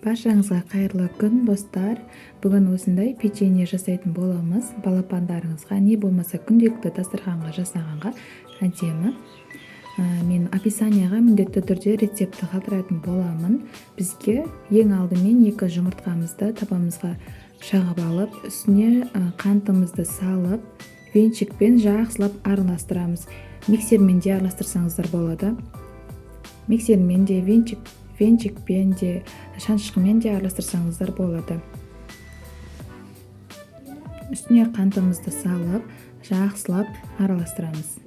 Баршаңызға қайырлы күн, достар. Бүгін осындай печенье жасайтын боламыз. Балапандарыңызға, не болмаса күнделікті дастарханға жасағанға әдемі. Мен описанияға міндетті түрде рецептті қалдыратын боламын. Бізге ең алдымен 2 жұмыртқамызды табамызға шағып алып, үстіне қантымызды салып, венчикпен жақсылап араластырамыз. Миксермен де араластырсаңыздар болады. Миксермен де, венчикпен де, шанышқымен де араластырсаңыздар болады. Үстіне қантымызды салып, жақсылап араластырамыз.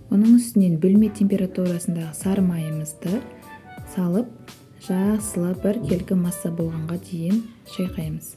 Оның үстінен бөлме температурасындағы сары майымызды салып, жақсылап біркелкі масса болғанға дейін шайқаймыз.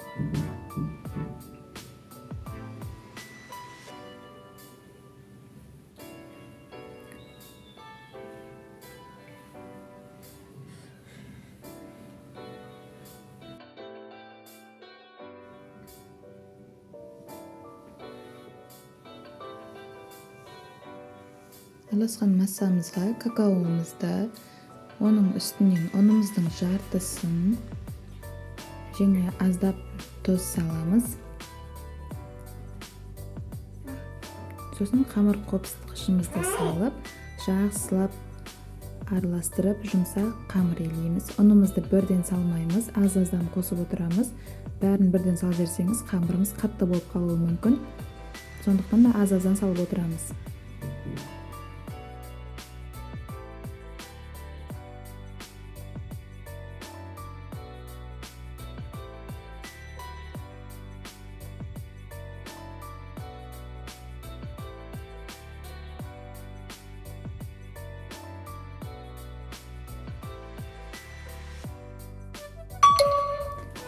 Араласқан массамызға какаоымызды, оның үстінен ұнымыздың жартысын және аздап тұз саламыз. Сосын қамыр қопсытқышымызды салып, жақсылап араластырып, жұмсақ қамыр илейміз. Ұнымызды бірден салмаймыз, аз-аздан қосып отырамыз. Бәрін бірден салып жіберсеңіз, қамырымыз қатты болып қалуы мүмкін. Сондықтан да аз-аздан салып отырамыз.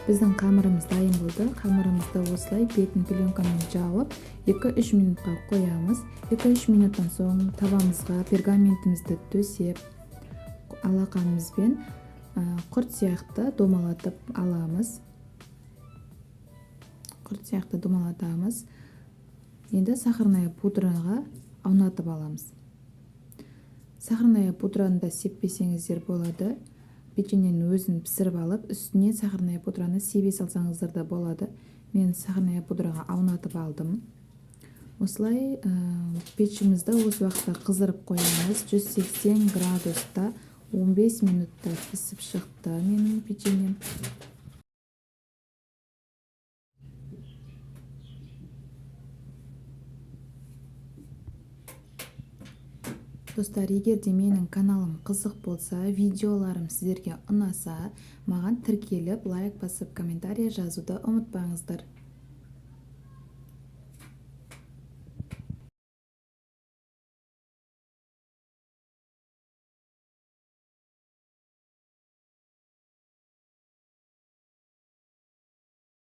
Біздің қамырымыз дайын болды. Қамырымызды осылай бетін пленкамен жауып, 2-3 минутқа қоямыз. 2-3 минуттан соң табамызға пергаментімізді төсеп, алақанымызбен құрт сияқты домалатып аламыз. Құрт сияқты домалатамыз. Енді сахарная пудраға аунатып аламыз. Сахарная пудраны да сеппесеңіздер болады. Печеньенің өзін пісіріп алып, үстіне сахарная пудраны себе салсаңыздар да болады. Мен сахарная пудраға аунатып алдым. Осылай печімізді осы уақытта қыздырып қоямыз. 180 градуста 15 минутта пісіп шықты менің печеньем. Достар, егер де менің каналым қызық болса, видеоларым сіздерге ұнаса, маған тіркеліп, лайк басып, комментарий жазуды ұмытпаңыздар.